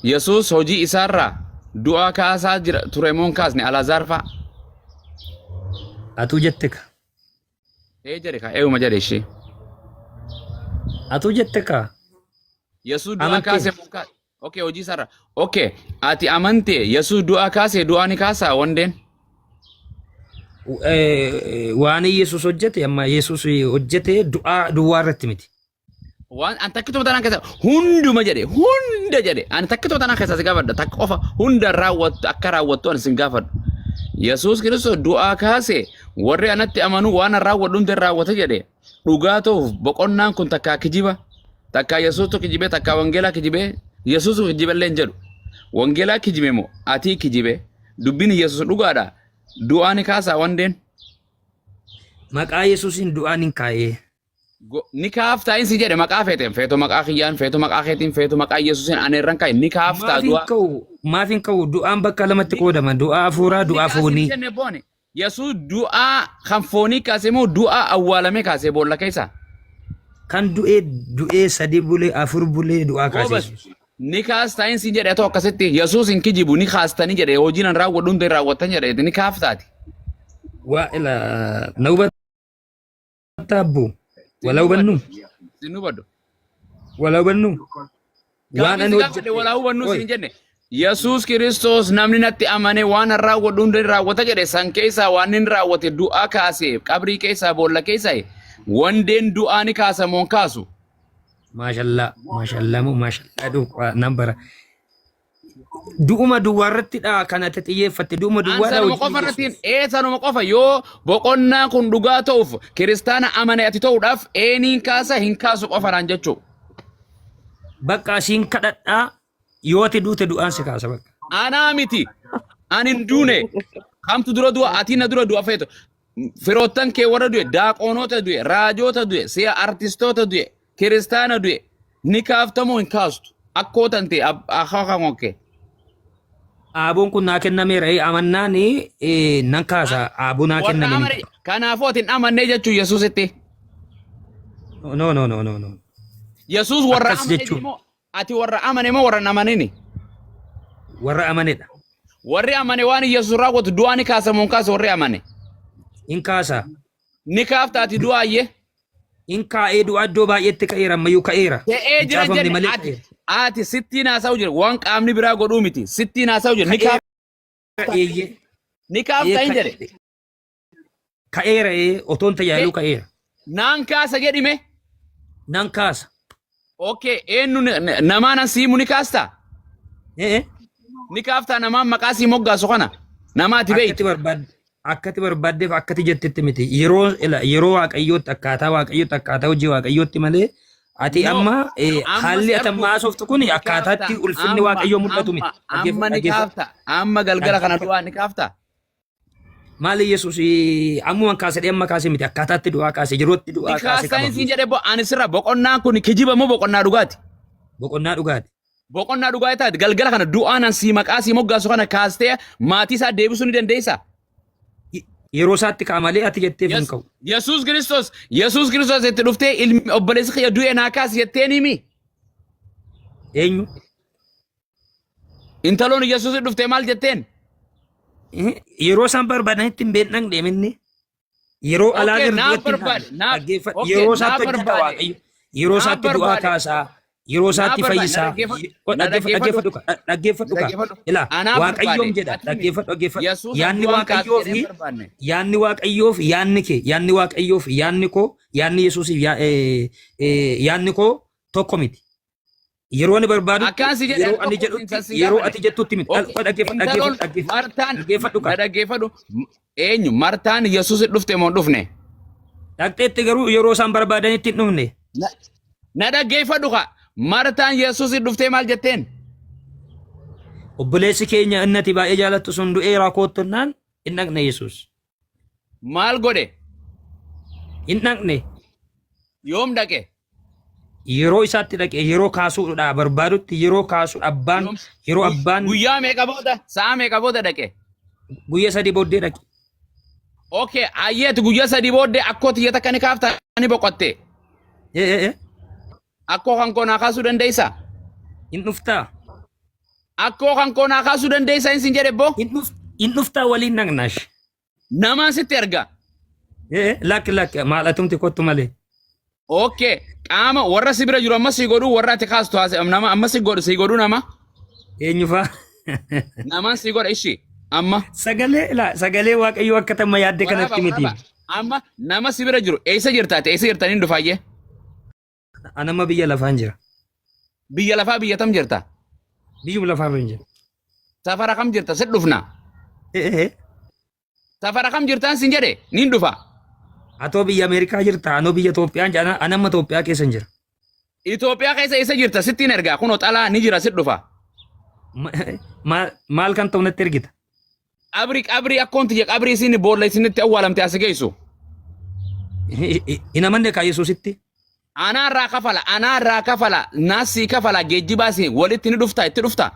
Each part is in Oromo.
Yesuus hojii isaarraa du'aa kaasaa jira ture moo hin kaasne Alaazaar fa'a? Atuu jette ka. Ee jedhe ka eeyuma jedhe ishee. Atuu jette ka. Yesuus du'aa Amantee. kaase moo hin kaasne? Okay, hojii isaarraa. Okay, ati amante Yesuus du'aa kaase du'aa ni kaasaa wandeen? Waan Yesuus hojjete amma Yesuus hojjete du'aa duwwaa irratti miti. Waan an takkituma tanaan keessa hunduma jedhe hunda jedhe ani takkituma tanaan keessa si gaafadha takka qofa hunda raawwattu akka raawwattu ani sin gaafadhu. Yesuus Kiristoos du'aa kaase warri anatti amanu waan an raawwadhu hunda hin raawwata jedhe dhugaa ta'uuf boqonnaan kun takkaa kijiba takkaa Yesuustu kijibee takkaa wangeelaa kijibee Yesuustu kijibellee hin jedhu. Wangeelaa kijibe moo atii kijibe dubbiin Yesuus dhugaadha du'aa ni kaasaa wandeen. Maqaa Yesuusiin du'aan hin kaa'ee. Ni kaaftaa insi jedhe maqaa feeteen feetu maqaa kiyyaan feetu maqaa keetiin feetu maqaa Yesuusiin ani irran ka'e ni kaaftaa Maaf hin du'a. ka'u maaf hin ka'u du'aan bakka lamatti qoodama du'aa hafuuraa Ni du'aa kaasee foonii. jenne boone. Yesuus du'aa kan foonii kaase moo du'aa awwaalame kaase boolla keessa? Kan du'ee du'ee sadi bulee afur bulee du'aa kaase Goobas. Yesuus. Ni kaastaa insi jedhe ta'u akkasitti Yesuus hin kijibu ni kaastanii jedhe hojiin an raawwadhu hunda hin raawwattan jedhe ni kaaftaati. Waa ila na hubatta abbo. Wala hubannu Sin hubadhu. wala hubannu waan Gaaffii ani si gaafadhe hojjedhe. walaa hubannu Oi. sin jenne. Yesuus Kiristoos namni natti amane waan an raawwadhu hunda hin raawwata jedhe san keessaa waan inni raawwate du'aa kaase qabrii keessaa boolla keessaa wandeen du'aa ni kaasa moo hin kaasu. Maashallaa maashallaa moo maashallaa dhugaa nan bara. Du'uma duwwaa irrattidha kan ati xiyyeeffatte du'uma An duwwaadha sanuma hojiin qofa irratti Yesuus. ee sanuma qofa yoo boqonnaa kun dhugaa ta'uuf kiristaana amane ati ta'uudhaaf eeniin kaasa hin kaasu qofa naan jechuu. Bakka asiin kadhadhaa yoo ati duute du'aan si kaasa bakka. Anaa miti. Ani hin duune. Kamtu dura du'a ati na dura du'a feetu. Firoottan kee warra du'e, daaqoonota du'e, raajoota du'e, si'a artistoota du'e, kiristaana du'e ni kaaftamoo hin kaastu. Akkoo tante akaakamoo kee. Aaboon kun naa kennameera amannaan nan kaasa aaboo naa Warra kenname. amane kanaafuu ati hin amannee jechuu Yesuusitti. No no no no no. Yesuus warra Akkas amane jechuun. moo ati warra amane moo warra hin amanini? Warra amanedha. Warri amane waan Yesuus raawwatu du'aa ni kaasa moo hin kaasu warri amane? Hin kaasa. Ni kaafta ati du'aa iyyee. Hin kaa'ee du'aa iddoo baay'eetti ka'eera ammayyuu ka'eera. Ta'ee Hin jira caafamne jenne malee ati ka'eera. ati sittiin haasa'u jira waan qaamni biraa godhuu miti sittiin haasa'u jira ni Ka'eera kaafta eeyyee. ni kaafta hin jedhe Ka'eera ee otoon tajaajiluu ka'eera. Naan kaasa jedhime. Nan kaasa. Okay, eenyu namaan an siimu ni kaastaa? Ee Ni kaaftaa namaan maqaa sii moggaasu kana? Nama ati akkati beektu. barbaadde akkati barbaaddeef akkati jettetti miti. Yeroo ila yeroo waaqayyootti akkaataa waaqayyootti akkaataa hojii waaqayyootti malee ati No, amma amma haalli si ati argu amma haasoftu kun ni akkaataatti kaaftaa. ulfinni Amma waaqayyoo mul'atu amma miti. amma Dhaggeeffadhu ni dhaggeeffadhu kaafta. Amma galgala kana dhaggeeffadhu. du'aa ni kaafta. Maali Yesuus ammuman kaase amma kaase miti akkaataatti du'aa kaase yerootti Ni du'aa kaase kaastaa qaba. hin siin jedhe bo ani sirra boqonnaan kun kijiba moo boqonnaa dhugaati? Boqonnaa dhugaati. Boqonnaa dhugaa taate galgala kana du'aan an sii maqaa sii moggaasu kana kaastee maatii isaa deebisuu ni dandeessaa? Yeroo isaatti ka'a malee ati jetteef hin ka'u. Yesuus Kiristoos Yesuus Kiristoos itti dhuftee ilmi obboleessi kiyya du'e naa kaasi jettee ni himi. Eenyu? Intaloon Yesuus dhuftee maal jetteen? Yeroo isaan barbaadanitti hin beeknan deeminni. Yeroo Okay, alaa naaf duratti hin barbaade, taane. naaf- Dhaggeeffadhu. okay, Yeroo naaf isaatti hojjeta barbaade. Waaqayyo. Yeroo Naaf isaatti du'aa barbaade. kaasaa. Yeroo Naaf isaatti barbaade. Na fayyisaa. dhaggeeffadhu. Na Dhaggeeffadhu dhaggeeffadhu. dhaggeeffadhu Na ka. dhaggeeffadhu. Ilaa Anaaf Waaqayyoon barbaade. jedha. Ati miti. Dhaggeeffadhu dhaggeeffadhu. Yesuus Yaanni du'aan kaase Waaqayyoo jedhee fi hin barbaanne. yaanni Waaqayyoo fi yaanni kee yaanni Waaqayyoo fi yaanni koo yaanni Yesuusiif yaanni koo tokko miti. Yeroo ani barbaadutti, Akkaan si jedhe yeroo ani ani tokko jedhutti, sin yeroo gaafanne. ati jettutti miti. Okay. Dhaggeeffadhu, Intaloon dhaggeeffadhu, dhaggeeffadhu. Martaan Dhaggeeffadhu na kaa. dhaggeeffadhu. Eenyu Martaan Yesuus dhufte moo hin dhufne? Dhaqxeetti garuu yeroo isaan barbaadanitti hin dhufne. Na dhaggeeffadhu kaa. Martaan Yesuus dhuftee maal jetteen? Obboleessi keenya inni ati baay'ee jaalattu sun du'eera koottu jennaan hin dhaqne Yesuus. Maal godhe? Hin dhaqne. Yoom dhaqe? Yeroo isaatti dhaqe yeroo kaasuudha barbaadutti yeroo kaasu abbaan Yoom? yeroo abbaan Guyyaa meeqa booda? Sa'a meeqa booda dhaqe? Guyya 3 booddee dhaqe. Okay, ayyeeti guyyaa 3 booddee akkoo tiyya takka ni kaafta ni boqotte. Ee ee ee. Akkoo kan koo naa kaasuu dandeessaa? Hin dhuftaa? Akkoo kan koo naa kaasuu dandeessaa hin sin jedhe boo. Hin hin dhuftaa waliin dhaqnaash. Namaan sitti erga. Ee lakki lakki maal atumti kottu malee. Okay. Qaama warra si bira jiru amma si godhu warra ati kaastu haase nama amma si godhu si godhu nama. Eenyu faa? Namaan si godha ishi amma. Sagalee laa sagalee waaqayyoo akka tamma yaadde Waraaba kanatti miti. waraaba. Amma nama si bira jiru eessa jirta ati eessa jirta niin dhufaayyee. Anamma biyya lafaan jira. Biyya lafaa biyya tam jirta? Biyyuma lafaarra hin jira. Safara kam jirta? Sit dhufna. Ee Safara kam jirtaan sin jedhe niin dhufa. Atoo biyya Ameerikaa jirta anoo biyya Itoophiyaan jira anamma Itoophiyaa keessa hin jira. Itoophiyaa keessa eessa jirta? Sittiin ergaa kunoo xalaa ni jira sit dhufa. Maal kan ta'u natti ergita? Qabri qabri akkoon tiyya qabri isin boolla isinitti awwaalamte as geessu. Hin amanne kaa Yesuusitti. Anaarraa kafala anaarraa kafala naasii kafala geejjibaa si walitti ni dhufta itti dhufta.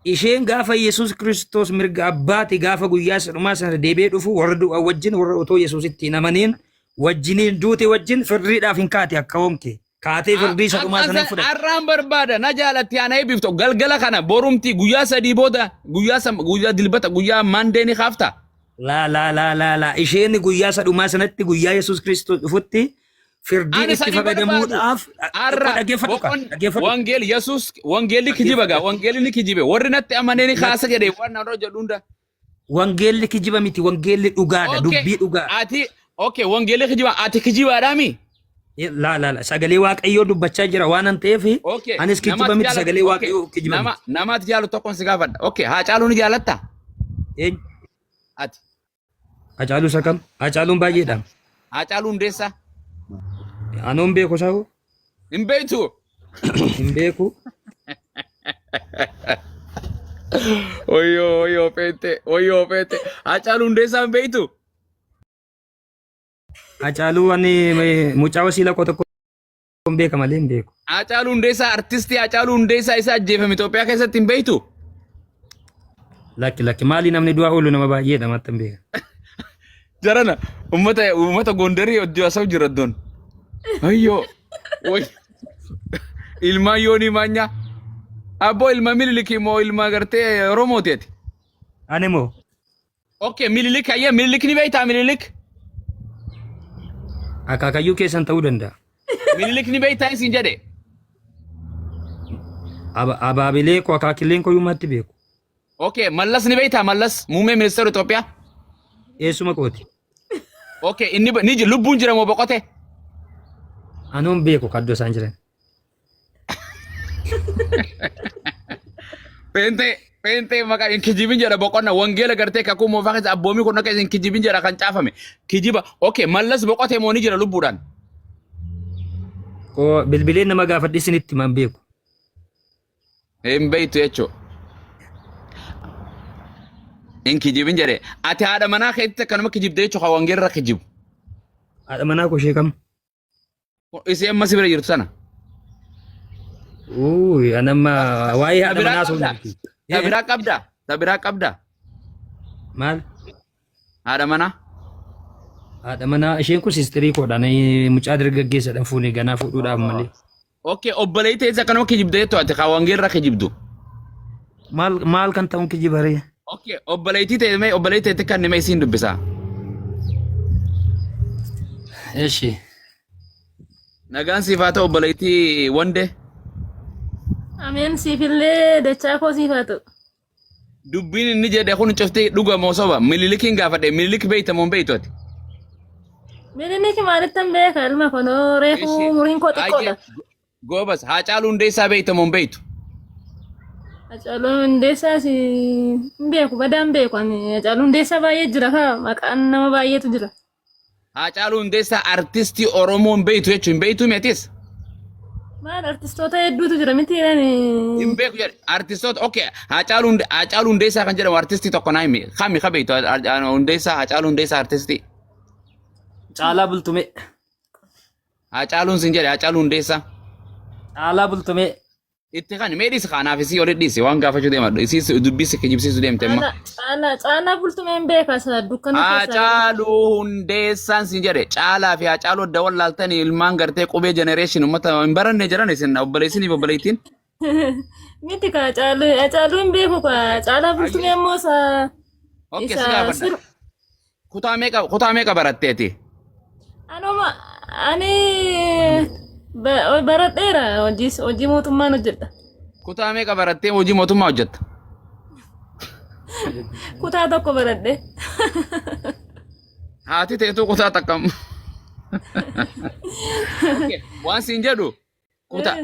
Isheen gaafa Yesuus Kiristoos mirga abbaati gaafa guyyaa isa dhumaa sana deebi'ee dhufu warra du'an wajjin warra otoo Yesuusitti hin amaniin wajjiniin duute wajjin firriidhaaf hin kaate akka hoomke. Kaatee firdii isa dhumaa sana hin fudhatte. Har'aan barbaada na jaalatti ana eebbiftu galgala kana borumti guyyaa sadii booda guyyaa guyyaa dilbata guyyaa maandee ni kaafta. Laa laa laa laa laa isheen guyyaa isa dhumaa sanatti guyyaa Yesuus Kiristoos dhufutti firdii Ani itti sanii barbaadu. fayyadamuudhaaf Har'a dhaggeeffadhu kaa boqon dhaggeeffadhu. wangeeli Yesuus wangeelli kijiba gaa wangeelli ni kijibe warri natti amanee ni kaasa jedhe waan na jedhu hunda. Wangeelli kijiba miti wangeelli dhugaadha Okay dubbii dhugaa. ati okay wangeelli kijiba ati kijibaadhaami. Laa laa laa sagalee waaqayyoo dubbachaa jira waan an ta'eef Okay anis nama kijiba ati miti jaalatu sagalee okay waaqayyoo kijiba nama miti. nama ati jaalatu tokkoon si gaafadha. Okay Haacaaluu ni jaalatta Eenyu? ati. Hacaaluu isa kam? Hacaaluun baay'eedha. Haacaaluu Hundeessaa. Anoo hin beeku isaa hoo? Hin beektu. Hin beeku. Wayyoo wayyoo feete wayyoo feete. Haacaaluu Hundeessaa hin beektu. Hacaaluu ani mucaa wasiila koo tokko hin beeka malee hin beeku. Haacaaluu Hundeessaa artistii Haacaaluu Hundeessaa isa ajjeefame Itoophiyaa keessatti hin beektu. Lakki lakki maali namni du'aa oolu nama baay'eedha matta hin beeka. Jarana ummata ummata Gondarii hojii haasa'u jira iddoon. Ayyoo way ilmaan yoonii maanyaa. Abboo ilma Minilik moo ilma gartee Oromooti ati. Ani moo Okay Minilik ayyee Minilik ni beektaa Minilik? Akaakayyuu keessan ta'uu danda'a. Minilik ni beektaa isin jedhe. Abaabilee koo akaakileen koo yumaatti beeku. Okay Mallas ni beektaa Mallas muummee ministeera Itoophiyaa. Eessuma kooti. Okay inni ni lubbuun jira moo boqote? Anuun beeku kaddoo isaan jiran. Peentee peentee maqaa hin kijibin jedha boqonna wangeela gartee kakuu moofaa keessa abboomii kun akka hin kijibin jedha kan caafame kijiba okay mallas boqotee moo ni jira lubbuudhaan. Koo bilbileen nama gaafadhe isinitti himan beeku. Hin beektu jechuudha. Hin kijibin jedhe ati haadha manaa keetti akkanuma kijibde jechuudha kan wangeela irra kijibu. Haadha manaa koo ishee kam? Isii amma si bira jirtu sana. Uuy, an amma waa'ee Ta haadha biraa manaa sun qabda. Ta biraa qabda. Ta biraa qabda. Maal? Haadha manaa. Haadha manaa isheen kun sistirii koodha. Ani mucaa dargaggeessadhaan fuune ganaa fuudhuudhaaf malee. Okay, obboleettii teessa akkanuma kijibde jettu ati kaa wangeelra kijibdu. Maal maal kan ta'uun kijibaree? Okay, obboleettii ta'e mee obboleettii ta'e kan nima isiin dubbisa. Eshi. Nagaan siif haa ta'u obboleettii wande. Ameen siifillee dachaa koo siif haa ta'u. Dubbiin inni jedhe kun cufti dhuga moo soba? Minilikiin gaafadhe minilik beeyta moo hin beeytu ati? Minilik maalittan beeka ilma konoo reefu Eshi. umuriin koo xiqqoodha. Goobas Haacaaluu Hundeessaa beeyta moo hin beeytu? Hacaaluu Hundeessaas hin beeku badaan beeku ani Hacaaluu Hundeessaa baay'ee jira kaa maqaan nama baay'eetu jira. Haacaaluu Hundeessaa artistii Oromoo hin beeytu jechuun hin beeytuu mi atis? Maal artistoota hedduutu jira miti ani Hin beeku jedhe artistoota okay Haacaaluu Haacaaluu Hundeessaa kan jedhamu artistii tokko naa himi kami ka beeytu Hundeessaa Haacaaluu Hundeessaa artistii Caalaa Bultumee. Haacaaluun sin jedhe Haacaaluu Hundeessaa. Caalaa Bultumee. Itti kan mee dhiisi kanaaf isii oli dhiisi waan gaafachuu deema isii dubbii si kijibsiisu deemte amma. Caalaa caalaa caalaa bultumee hin beeka isa dukkana keessaa. Haacaaluu Hundeessaan sin jedhe caalaa fi Haacaaluu adda wallaaltanii ilmaan gartee qubee generation uummata hin baranne jedhan isin obboleessinii fi obboleettiin. Miti ka Hacaaluu Hacaaluu hin beeku ka Caalaa Bultumee ammoo isa Okay, si isa gaafadha. sir Kutaa meeqa baratteeti? Anuma ani baradheera hojii mootummaan hojjedha. Kutaa meeqa barattee hojii mootummaa hojjetta? Kutaa tokko baradhe. Haati teetuu kutaa takka. Okay, waan siin jedhu kutaa.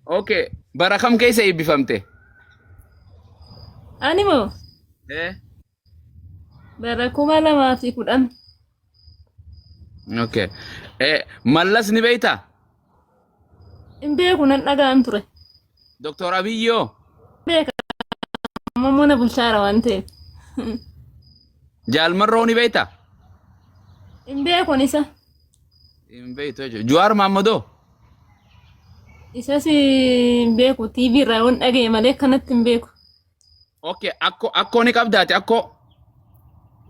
Okay, bara kam keessa eebbifamte? Ani moo bara 2010. Okay. Mallas ni beektaa? Hin beeku, nan dhaga'an ture. Doktor Abiyyoo? Beeka, amma immoo na bulchaara waan ta'eef. Jaalmarroo ni beektaa? Hin beekun isa. Hin beektu jechuudha. Jawaar Maammadoo? Isas hin beeku, TV irraa yoon dhaga'e malee kanatti hin beeku. Okay, akkoo ni qabdaati akkoo?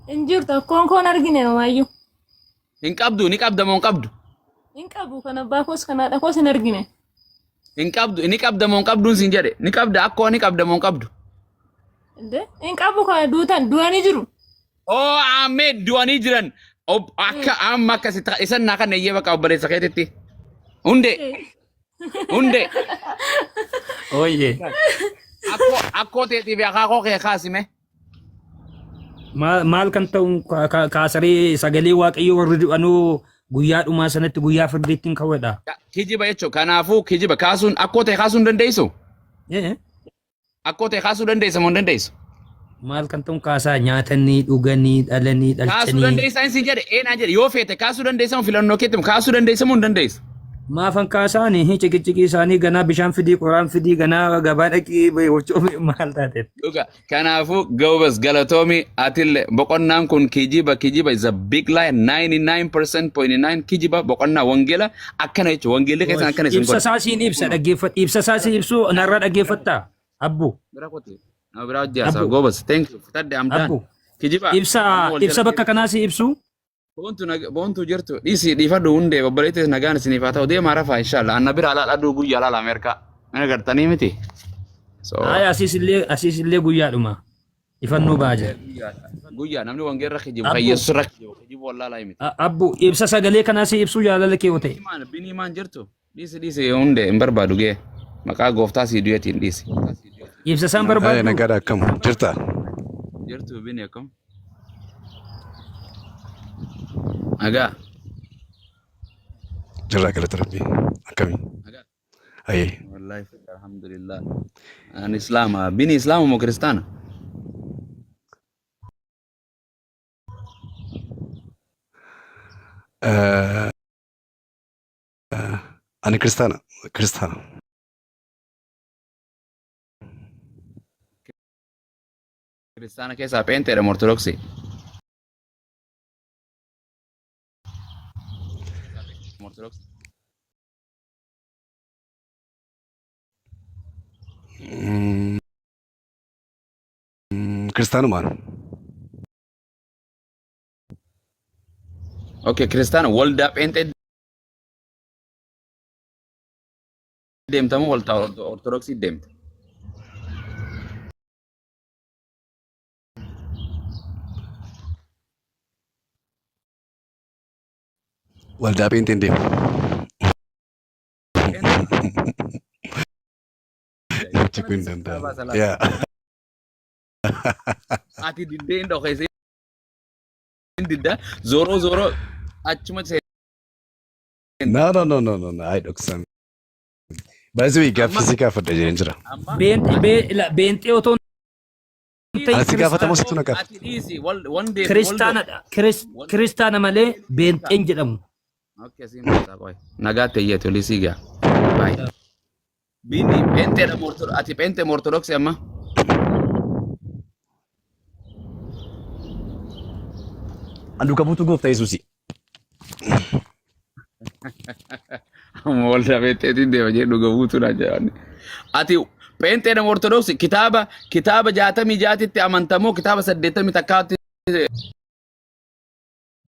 Hin jirtu, akkoon koon argine homaayyuu. Hin qabdu, ni qabda moo hin qabdu? Hin qabu, kan abbaa koos kan haadha koos hin argine. Hin qabdu, ni qabda moo hin qabduun siin jedhe. Ni qabda, akkoo ni qabda moo hin qabdu? Inde hin qabu, kan duutan du'anii jiru. Oh, ameen, du'anii jiran. Akka amma akkasi isan naa kan eeyyee bakka obboleessa keetitti. Hundee, hundee. Ooyyee. Akkoo teetii fi akaakoo kee kaasime. Maal kan ta'u kaasaree sagalee Waaqayyoo warri du'anuu guyyaa dhumaa sanatti guyyaa firdiitti hin kawwadha. Kijiba jechuun kanaafuu kijiba kaasuun akkoo ta'e kaasuu hin dandeessu. Akkoo ta'e kaasuu dandeessa moo hin dandeessu? Maal kan ta'u kaasaa nyaatanii dhuganii dhalanii Kaasuu dhalchanii. dandeessaa hin siin jedhe, eenaa jedhe, yoo feete kaasuu dandeessa moo filannoo keetti moo kaasuu dandeessa moo hin dandeessu? Maafan kaasaanii ciqiciqii isaanii ganaa bishaan fidii, qoraan fidii, ganaa gabaa dhaqii waccoo maal taate. Dhuga. Kanaafuu gawbas galatoomi atille boqonnaan kun kijiba, kijiba is a big lie, 99.9 kijiba. Boqonnaa wangeela akkana jechuudha, wangeelli keessan akkana isin Ibsa godha. isaa siin ibsa, dhaggeeffadhu. Ibsa isaa siin ibsu, narraa dhaggeeffattaa? Abbu. Bira kooti. Nama biraa hojii haasaa. Abbu. Goobas, thank you, fitadde, I'm done. Abbu. Kijiba. Ibsa Amma wal ibsa jala bakka kanaa si ibsu. Boontu boontu jirtu, dhiisi, dhiifadhu. Hundee, obboleettis, nagaan isiniif haa ta'u. Deemaa rafaa, inshallah. Anna bira alaal aduu guyyaa alaal Ameerikaa. Mana gartanii miti. So Haaya, asiis illee guyyaadhuma. Ifannoo ba'aa jira. Guyyaa namni wangeerra kijibu kan Abbu. Yesuus irra kijibu kijibu wallaalaa miti. Abbu, ibsa sagalee kanaa si ibsu jaalala kee yoo ta'e. Maan binii maan jirtu, dhiisi, dhiisi, hundee hin barbaadu gee maqaa gooftaa sii du'eetiin dhiisi. Ibsa isaan Ay, barbaadu. nagaadha, akkam jirta? Jirtu, bini, akkam nagaa? Jirraa, galata rabbii. Akkami? Nagaa. Ayyee. Wallahi, alhamdulillah. Ani islaama, bini, islaama moo kiristaana? Ani kiristaana. Kiristaana. Kiristaana keessaa pheenxeedha moo ortodoksii? Ortodoksii. Kiristaanumaan. Okay, kiristaana waldaa pheenxee deemtamu, waldaa ortodoksii deemta? Waldaa pheenxeen deema. Namichi kun hin danda'amu. Yaa. Ati diddee hin dhokeesse, hin didda, zooroo zooroo achuma No, no, no, no, no, no. Ay, dhoksan. By the way, gaaffii si gaafadha jedheen jira. Amma Beenxee otoo hin ta'in Ani si gaafatamu, situ na gaafata. Ati dhiisi wal one day kiristaanadha. Kiristaana malee beenxeen jedhamu. Okay, siin baasaa qoy. Nagaatti eeyyate olii sii gaa. Bye. Bini, pheenxeedha moo ati pheenxee moo ortodoksii amma? Ani duuka buutuu gooftaa Yesuusi. Amma waldaa pheenxeetiin deema jee dhuga buutuudha jedhani. Ati pheenxeedha moo ortodoksii? Kitaaba 66tti amantamoo kitaaba 81tti?